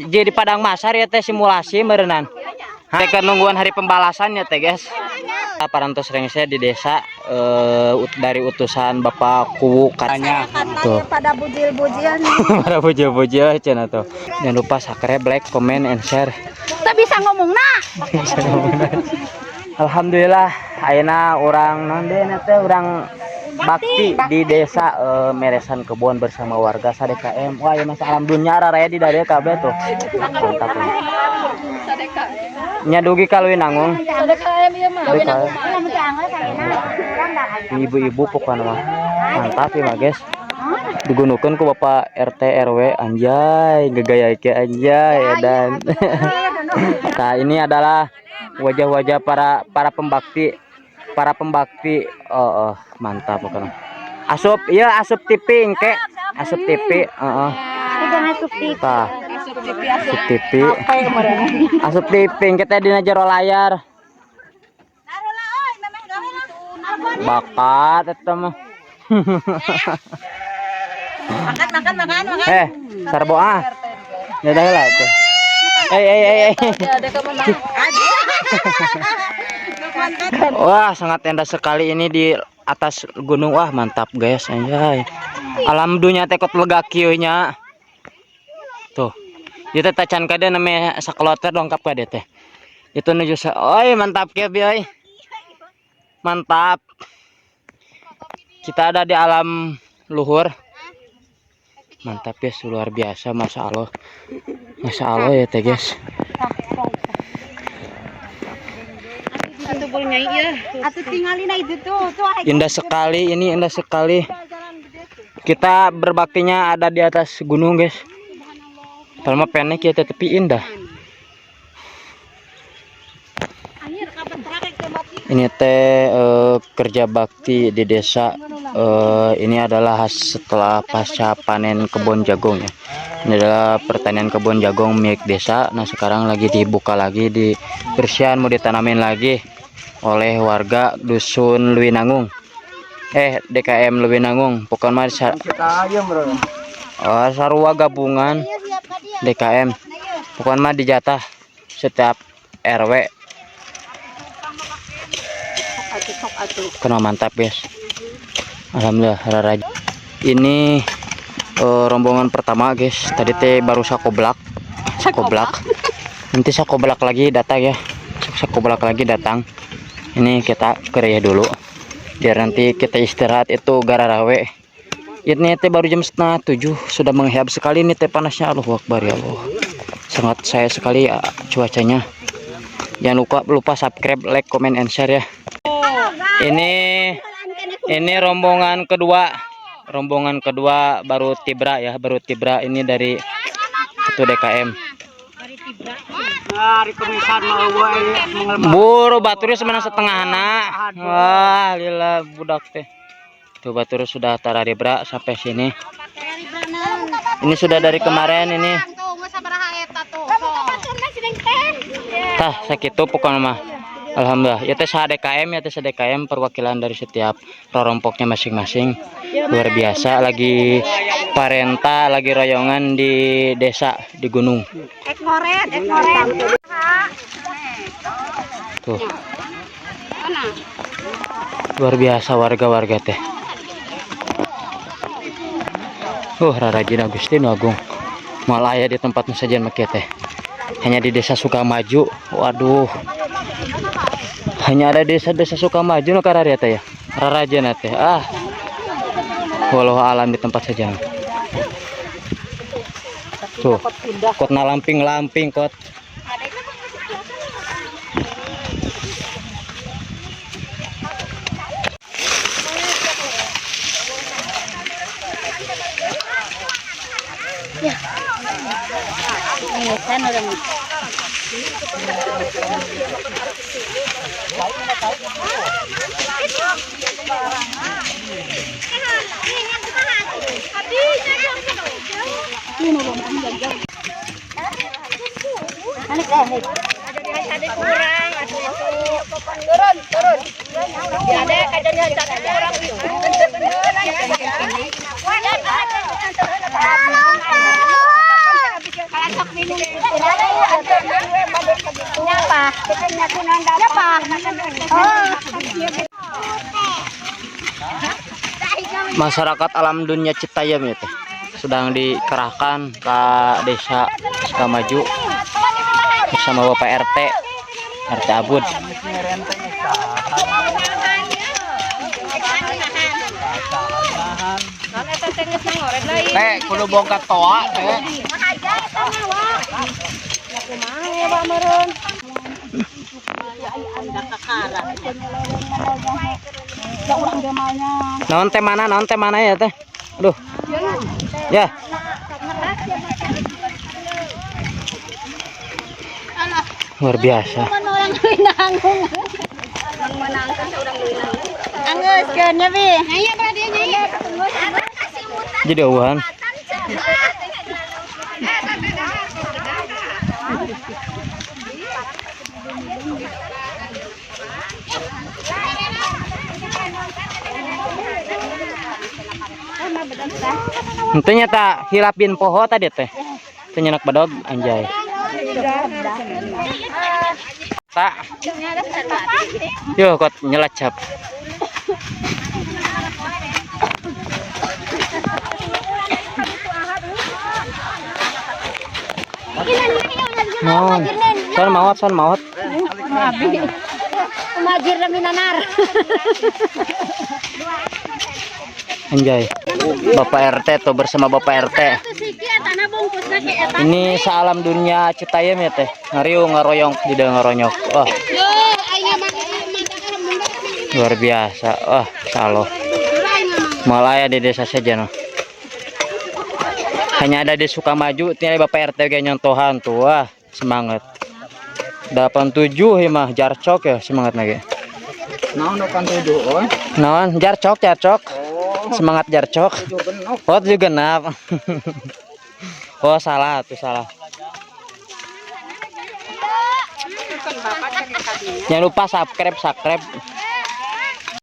Jadi Padang Masar ya teh simulasi meureunan. Teh nungguan hari pembalasan ya teh guys. Parantos rengse di desa dari utusan Bapak Kuwu katanya tuh. Pada bujil-bujil nih. Pada bujil-bujil cenah tuh. Jangan lupa subscribe, like, comment, and share. Tak bisa ngomong nah. Alhamdulillah ayeuna urang naon deui teh urang bakti di desa meresan kebun bersama warga sa-DKM. Wah, ya masa alam dunia raya di dieu kabeh tuh. Mantap ini. Nya dugi ka Leuwinanggung. DKM ieu mah. DKM. Ibu-ibu pokoknya mah. Mantap ya mah guys. Digunukeun ku Bapak RT RW anjay, gegaya ke anjay dan. Nah, ini adalah wajah-wajah para para pembakti, para pembakti. Oh, oh mantap pokoknya. Asup, iya asup TV engke. Asup TV, heeh. Tah. Asup TV. Asup TV engke teh dina jero layar. Bakat eta mah. Makan makan makan makan. Eh, sarbo ah. Ya dah lah tuh. Eh eh eh eh. Wah, sangat indah sekali ini di atas gunung. Wah, mantap guys. Anjay. Alam dunya teh kot lega kieu nya. Tuh. Ieu teh tacan kade namanya sakloter lengkap kade teh. Itu nuju sa. Oi, mantap kieu euy. Mantap. Kita ada di alam luhur. Mantap ya, luar biasa, masya Allah, masya Allah ya teh guys. Indah sekali ini, indah sekali. Kita berbaktinya ada di atas gunung guys. Palma pendek ya, tetapi indah. Ini teh kerja bakti di desa. Ini adalah setelah pasca panen kebun jagung ya. Ini adalah pertanian kebun jagung milik desa. Nah sekarang lagi dibuka lagi, di bersihan mau ditanamin lagi oleh warga dusun Leuwinanggung. DKM Leuwinanggung. Pokoknya mah oh, sarua gabungan DKM. Pokoknya mah dijatah setiap RW. Kena mantap guys. Alhamdulillah rara. Ini rombongan pertama guys. Tadi teh baru sakoblak. Sakoblak. Nanti sakoblak lagi datang ya. Sakoblak lagi datang. Ini kita kerja dulu. Biar nanti kita istirahat itu gararawe. Ini teh baru jam 6:30 sudah menghehab sekali ini teh panasnya. Allahu Akbar ya Allah. Sangat saya sekali ya, cuacanya. Jangan lupa subscribe, like, comment, and share ya. Ini rombongan kedua. Rombongan kedua baru tibra ya, baru tibra ini dari satu DKM. Buru baturnya semenang setengah anak. Wah, lila budak teh. Tuh batur sudah tararibra sampai sini. Ini sudah dari kemarin ini. Tah sakitu pokoknya mah. Alhamdulillah. Ya teh DKM ya teh DKM perwakilan dari setiap rorompoknya masing-masing. Luar biasa lagi parenta lagi royongan di desa di gunung. Tuh. Luar biasa warga-warga teh. Rarajina Gusti Nu Agung. Malah aya di tempat sajian make teh. Hanya di desa Sukamaju. Waduh. Hanya ada desa-desa Sukamaju nu kararia teh ya. Rarajina teh. Ah. Wallahu alam di tempat saja. Tuh. Kot nalamping-lamping kot. Ya. Nyapa. Nyapa. Oh. Masyarakat alam dunia Citayam ya teh sedang dikerahkan ke desa Sukamaju bersama Bapak RT, RT Abud. Teh, kudu boga toa teh. Naon teh mana, naon teh mana ya teh? Aduh. Ya. Luar biasa. Anggeus keun nya bi. Jadi eueuhan. Henteu nya ta hilapin poho tadi teh. Teu nyenak bedog anjay. Tak. Yo kot nyelacap. Naon? Son maot, son maot. Umajir na minanar. Anjay. Bapak RT tuh bersama Bapak RT. Ini salam dunia Citayam ya teh. Ngariung ngaroyong tidak ngaronyok. Wah, luar biasa. Wah, salo. Malah ya di desa saja noh. Hanya ada di Sukamaju, tinggal Bapak RT kayak nyontohan tuh. Wah, semangat. 87 ya mah jarcok ya semangat lagi. Naon kan tujuh oh. Naon, jarcok, jarcok. Semangat jarcok. Oh, tujuh genap. Oh, salah tuh salah. Jangan lupa subscribe, subscribe.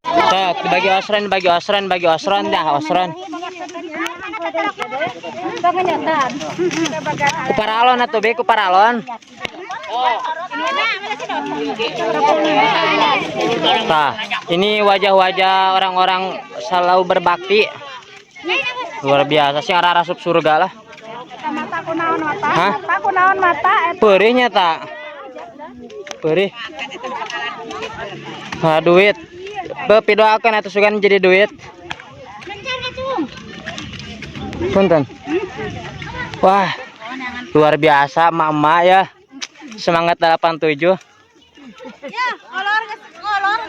Tuh, bagi osren, bagi osren, bagi osren dah, osren. Kuparalon atuh be, kuparalon. Nah, ini wajah-wajah orang-orang selalu berbakti. Luar biasa sih arah rasup surga lah. Hah? Aku naon mata. Perihnya tak? Perih. Nah, duit. Bepi doakan atau sugan jadi duit. Punten. Wah, luar biasa mama ya. Semangat 87.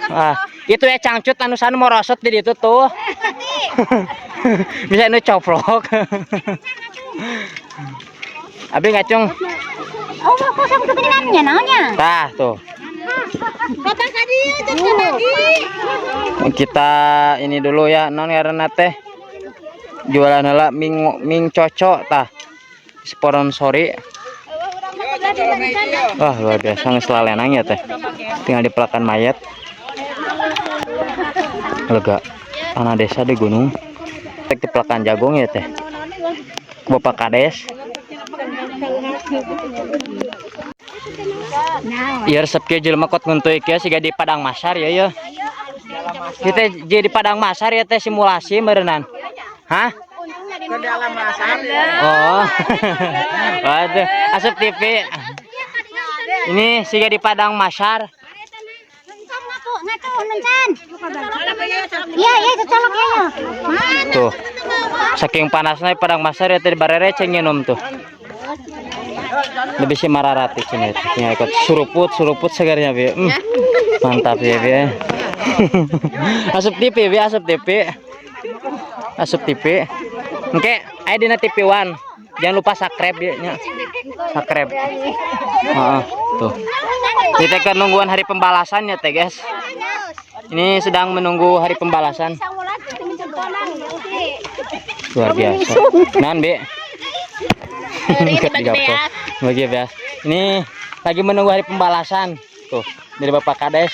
Ah, itu ya cangcut anu sanu morosot di ditu tuh. Bisa nu coplok. Abi ngacung. Oh, kok sama kepentingannya naonnya? Tah tuh. Kata kadi lagi. Kita ini dulu ya non karena teh jualan heula ming ming cocok tah. Sponsori. Wah, luar biasa geus lalenang ya teh. Tinggal dipelakan mayat. Lega. Tanah desa di gunung. Tek dipelakan jagung ya teh. Bapak Kades. Iya resep kieu jelema kot nguntuy kieu siga di Padang Masar ya ya. Kita jadi di Padang Masar ya teh simulasi meureunan. Hah? Ke dalam masar. Oh. Waduh, asup TV. Ini siga di Padang Masar. Iya, iya, colok ya. Tuh. Saking panasnya Padang Masar ya teh barere ceng nginum tuh. Lebih sih mararati cina itu. Tinggal ikut suruput, suruput segarnya bi. Mantap ya bi. Asup TV bi, asup TV. Asup TV. Oke, ayo dina TV One. Jangan lupa subscribe ya nya. Subscribe. Heeh, tuh. Kita kan nungguan hari pembalasan ya teh guys. Ini sedang menunggu hari pembalasan. Luar biasa. Nan, Bi. Bagi beas. Ini lagi menunggu hari pembalasan. Tuh, dari Bapak Kades.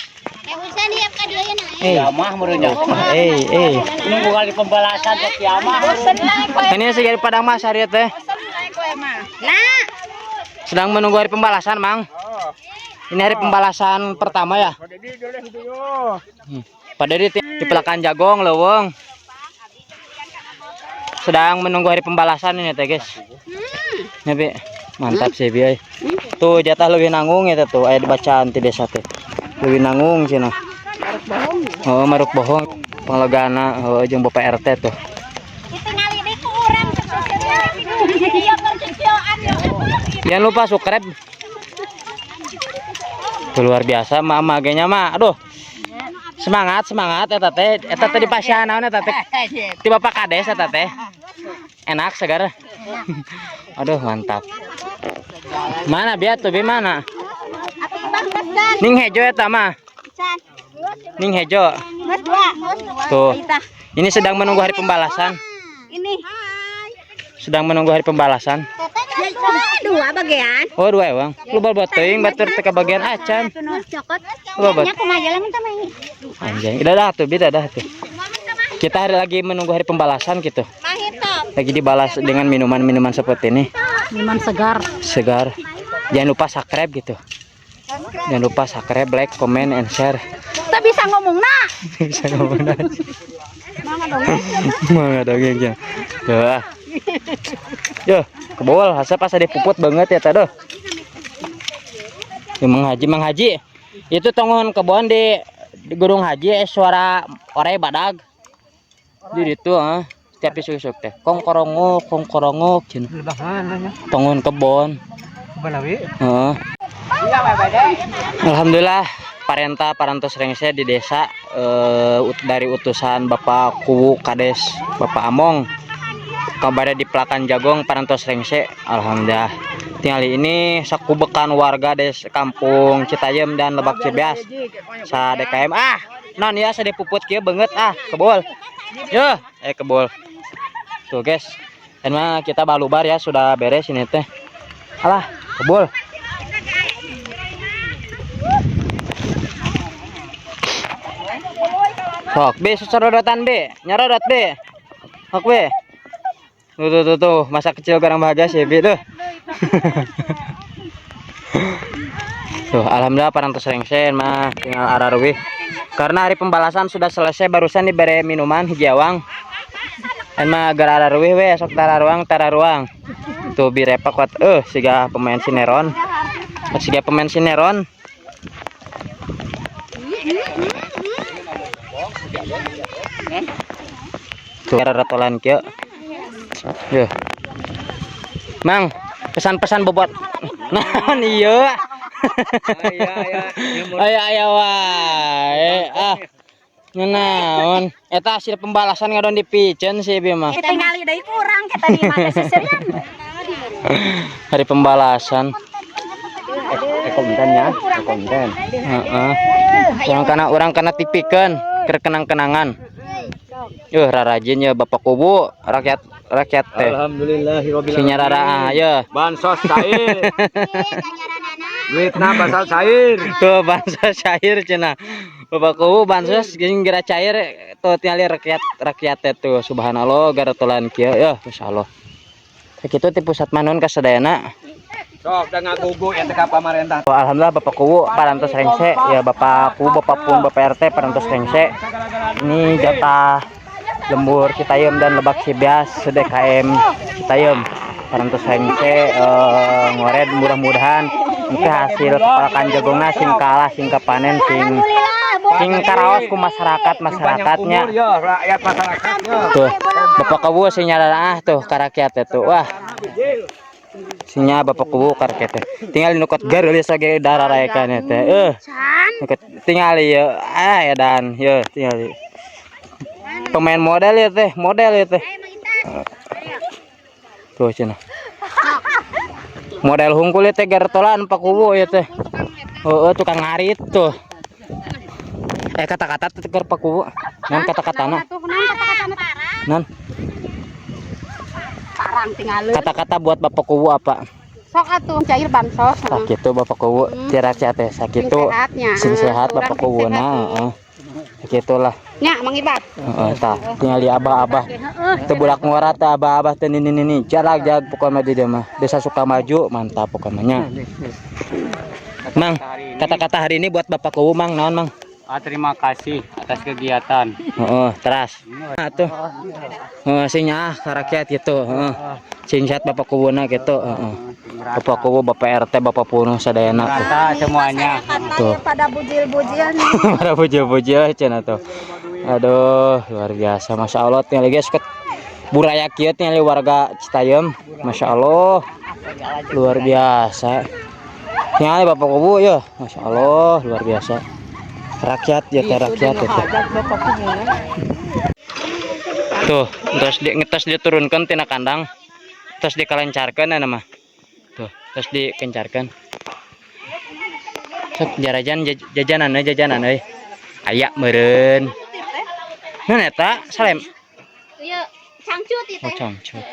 Eh, Kiamah meureunnya. eh, eh. Nunggu kali pembalasan ke kiamah. Ini sih dari Padang Masar ya teh. Nah, Sedang menunggu hari pembalasan, Mang. Ini hari pembalasan pertama ya. Pak Dedi di pelakan jagong leuweung. Sedang menunggu hari pembalasan ini teh, guys. Ya, Bi. Mantap sih, Bi. Euy. Tuh jatah lebih nanggung ya tuh aya bacaan ti desa teh. Lebih nanggung cenah. Oh, maruk bohong. Panglegana, oh, jeung Bapak RT tuh. Ditingali deui ku urang. Iya, percioan. Jangan lupa subscribe. Tuh, luar biasa mama genya mah. Aduh. Semangat, semangat eta teh di pasihan naon eta teh? Ti Bapak Kades eta teh. Enak segar. Aduh, mantap. Mana biar tuh bi mana? Ning hejo eta mah. Ning hejo. Tuh. Ini sedang menunggu hari pembalasan. Ini. Sedang menunggu hari pembalasan. Dua bagian. Oh, dua ewang. Lu bawa teuing batur teh bagian acan. Cokot. Lu bawa Nya kumaha jalan minta mah. Anjing. Udah dah tuh, beda dah tuh. Kita hari lagi menunggu hari pembalasan gitu. Lagi dibalas dengan minuman-minuman seperti ini. Minuman segar. Segar. Jangan lupa subscribe gitu. Jangan lupa subscribe, like, comment, and share. Tak bisa ngomong nah. Bisa ngomong aja. Mangga dongeng ya. Tuh. Ah. Yo, kebol hasa pas ada puput banget ya tadi. Ya, Mang Haji, Mang Haji. Itu tongon kebon di Gunung Haji suara orai badag. Di ditu ah. Setiap isuk-isuk teh. Kong korongok, kong korongok cenah. Tongon kebon. Heeh. Alhamdulillah parenta parantos rengse di desa dari utusan Bapak Kuwu Kades Bapak Among kabarnya di Pelakan Jagong parantos rengse. Alhamdulillah tinggal ini sakubekan warga des kampung Citayam dan Lebak Cibeas sa DKM ah non ya sade puput kieu beungeut ah kebol yo kebol tuh, guys. Dan mah kita balubar ya, sudah beres ini teh. Alah, kebol. Sok, B sesorodotan B, nyerodot B. Sok B. Tuh tuh tuh, tuh. Masa kecil kurang bahagia sih B tuh. Tuh, alhamdulillah parantos rengse mah tinggal araruwih. Karena hari pembalasan sudah selesai barusan diberi minuman hiji awang. En mah agar araruwih we sok tararuang tararuang. Tuh birepa kuat siga pemain sineron. Siga pemain sineron. Tuh ratolan kieu. Yuh. Mang, pesan-pesan bobot. Naon ieu? Aya aya wae. Ah. Naon? Eta hasil pembalasan ngadon dipiceun sih ieu mah. Tingali deui ku urang kita di mana seserian. Hari pembalasan. Konten ya, konten. Heeh. Urang kana tipikeun keur kenang-kenangan. Yuh, rarajin ya Bapak Kubu, rakyat rakyat teh. Alhamdulillahirabbil Sinya rara ya. Bansos cair. Duitna basal cair. Tuh bansos cair cenah. Bapak Kubu bansos geuning geura cair tuh tingali rakyat rakyat teh tuh subhanallah garatolan kieu ya masyaallah. Sakitu ti pusat manun ka sadayana. Sok da ngagugu ya teh ka pamarentah. Oh, alhamdulillah Bapak Kubu parantos rengse ya Bapak Kubu Bapak Pun Bapak RT parantos rengse. Ini jatah lembur Citayam dan Lebak Cibeas DKM Citayam parantos rengse ngored mudah-mudahan engke hasil pepelakan jagongna sing kalah sing kapanen sing sing karaos ku masyarakat masyarakatnya. Ya rakyat masyarakat ya. Tuh Bapak Kubu sing nyala tuh ka rakyat teh tuh. Wah. Sinya Bapak Kubu ka rakyat teh. Tinggal nukot gareulis oge dararaekan teh. Nukot tinggal ieu ah edan ye tinggal. Pemain model ya teh, model ya teh. Tuh cenah. Model hungkul ya teh gartolan Pak Kubu ya teh. Heeh, tukang ngarit tuh. Kata-kata tuh keur Pak Kubu. Nan kata-katana. Nan Parang tinggal. Kata-kata buat Bapak Kubu apa? Sok atuh cair bansos. Sakitu Bapak Kubu, tira teh sakitu. Sing sehatnya. Sing sehat Urang Bapak sing Kubu sehat. nah, heeh. Sakitulah. Nya, Mang Ibah. Heeh, tah tinggal di abah-abah. Teu bulak ngora teh abah-abah teh nini nini. Jalag jag pokoknya di dieu mah. Desa Sukamaju mantap pokoknya nya. Mang, kata-kata hari ini buat Bapak Kuwu, Mang, naon, Mang? Ah, terima kasih atas kegiatan. Heeh, teras. Nah, tuh. Heeh, sing nyaah ka rakyat gitu, heeh. Sing sehat Bapak Kuwuna gitu, heeh. Bapak Kuwu, Bapak RT, Bapak Punuh sadayana tuh. Rata semuanya. Tuh. Pada bujil-bujil. Pada puja-puja cenah tuh. Aduh, luar biasa. Masya Allah, tinggal guys ket buraya kieu tinggal warga Citayam. Masya Allah. Luar biasa. Tinggal Bapak Kuwu ya. Masya Allah, luar biasa. Rakyat ya teh, rakyat ya teh. Tuh, terus di ngetos diturunkan tina kandang. Terus dikalencarkeun ya nama. Tuh, terus dikencarkan. Sok jarajan jajanan euy, jajanan euy. Aya meureun. Nah eta salem. Iya, cangcut itu. Oh, cangcut.